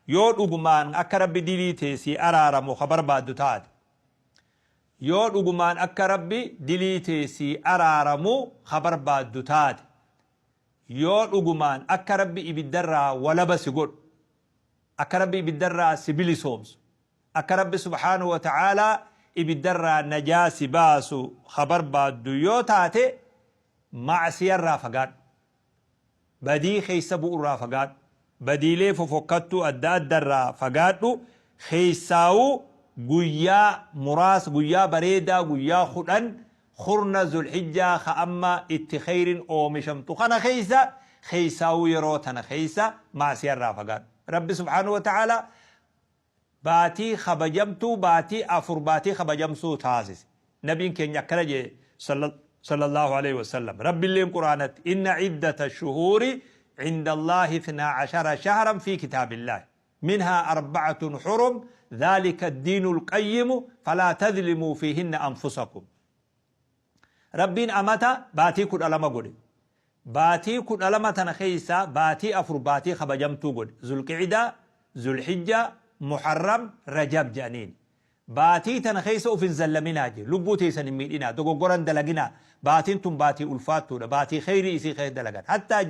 Yoo dhugumaan akka Rabbi dilii tee sii araaramu ka barbaaddu taate. Yoo dhugumaan akka Rabbi dilii tee sii araaramu ka barbaaddu taate. Yoo dhugumaan akka Rabbi ibiddarraa walaba si godhu, akka Rabbi ibiddarraa si bilisoomsu, akka Rabbi subhaanahu wa ta'aalaa ibiddarraa najaa si baasu ka barbaaddu yoo taate, ma'siyarraa fagaadhu. Badii keessa bu'urraa fagaadhu. Badiilee fofokkattuu adda addarraa fagaadhu. Keessaawuu guyyaa muraasa, guyyaa bareedaa guyyaa 10 kurna Zulhijjaa ka amma itti kheyrin oomishamtu kana keessa, keessaawuu yeroo tana keessa ma'siyarraa fagaadhu. Rabbi subhaanahu wa ta'aalaa Baatii kabajamtuu baatii 4 baatii kabajamsuu taasise. Nabiin keenya akkana je'e sallallaahu aleyhi wasallam Rabbilleen Qur'aanatti inna iddata shuhuuri indallaahi ithnaa ashara shahran fii kitaabillaahi minhaa arba'atun hurum dhaalika addiinul qayyimu falaa tadhlimuu fiihinna anfusakum. Rabbiin amata baatii 12 godhe. Baatii 12 tana keessaa baatii 4 baatii kabajamtuu godhe. Zulqi'daa, Zulhijjaa, Muharram, Rajab jedhaniini. Baatii tana keessa of hin zallaminaa je. Lubbuu teessan hin miidhinaa, dogoggora hin dalaginaa. Baatiin tun baatii ulfaattuudha. Baatii kheyrii isii keessa dalagan. Hattaa.